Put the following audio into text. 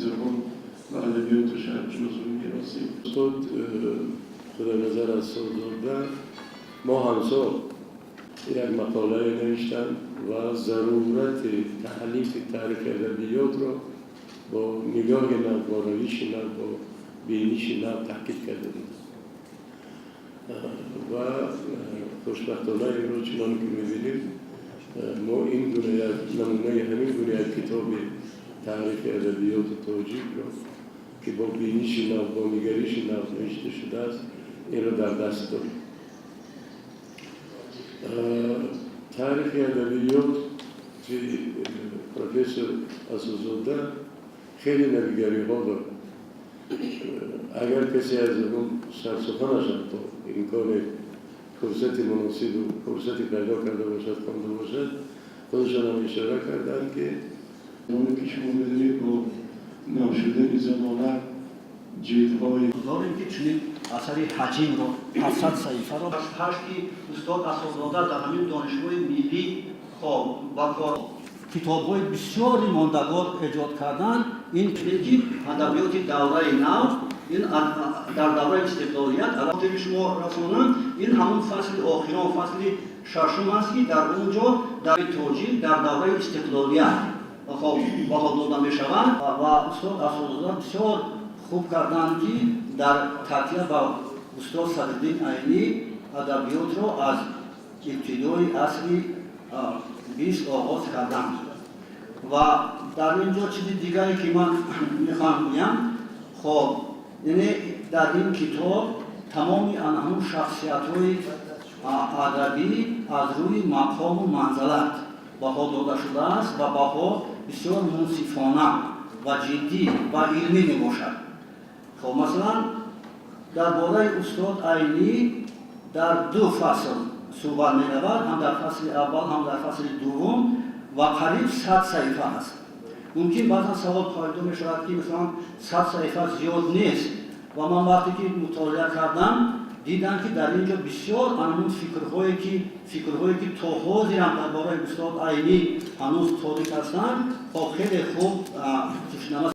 Забон ва адабиёти шарқшиноси меросӣ. Устод Худойназар Асадзода мо ҳамсол як мақолае навиштанд ва зарурати таълифи таърихи адабиётро бо нигоҳи нав, бо равиши нав, бо биниши нав таъкид карда буданд. Ва хушбахтона имрӯз, чуноне ки мебинем, мо ин гуна як намунаи ҳамин гуна як китоби таърихи адабиёти тоҷикро, ки бо биниши нав, бо нигариши нав навишта шудааст, инро дар даст дорем. Таърихи адабиёт профессор Асадзода хеле навигариҳо дорад. Агар касе аз он сарсуханаш то имкони фурсати муносибу фурсати пайдо карда бошад, хонда бошад, худашон ҳам ишора карданд, ки Оне ки шумо медонед, бо нав шудани замона ҷилдҳои Дорем, ки чунин асари ҳаҷимро, 700 саҳифаро ҳашт, ки устод Асадзода дар ҳамин Донишгоҳи миллӣ, хоб, ба кор китобҳои бисёри мондагор эҷод кардан. Ин ки адабиёти давраи нав, ин дар давраи истиқлолият хотири шумо расонам, ин ҳамон фасли охирон, фасли шашум аст, ки дар он ҷо дар тоҷик дар давраи истиқлолият, хоб, баҳо дода мешаванд. Ва устод Асадзода бисёр хуб карданд, ки дар такя ба устод Садриддин Айнӣ адабиётро аз ибтидои асри 20 оғоз карданд. Ва дар ин ҷо чизи дигаре, ки ман мехоҳам гӯям, хоб, яъне дар ин китоб тамоми ҳамун шахсиятҳои адабӣ аз рӯи мақому манзалат баҳо дода шудааст ва баҳо бисёр мунсифона ва ҷиддӣ ва илмӣ мебошад. Хоб, масалан, дар бораи устод Айнӣ дар ду фасл суҳбат меравад, ҳам дар фасли аввал, ҳам дар фасли дуввум, ва қариб 100 саҳифа аст. Мумкин баъзан савол пайдо мешавад, ки масалан 100 саҳифа зиёд нест? Ва ман вақте ки мутолиа кардам, дидам, ки дар ин ҷо бисёр ҳамун фикрҳое ки то ҳозирам дар бораи устод Айнӣ ҳанӯз торик ҳастанд, хоб, хеле хуб тушнама.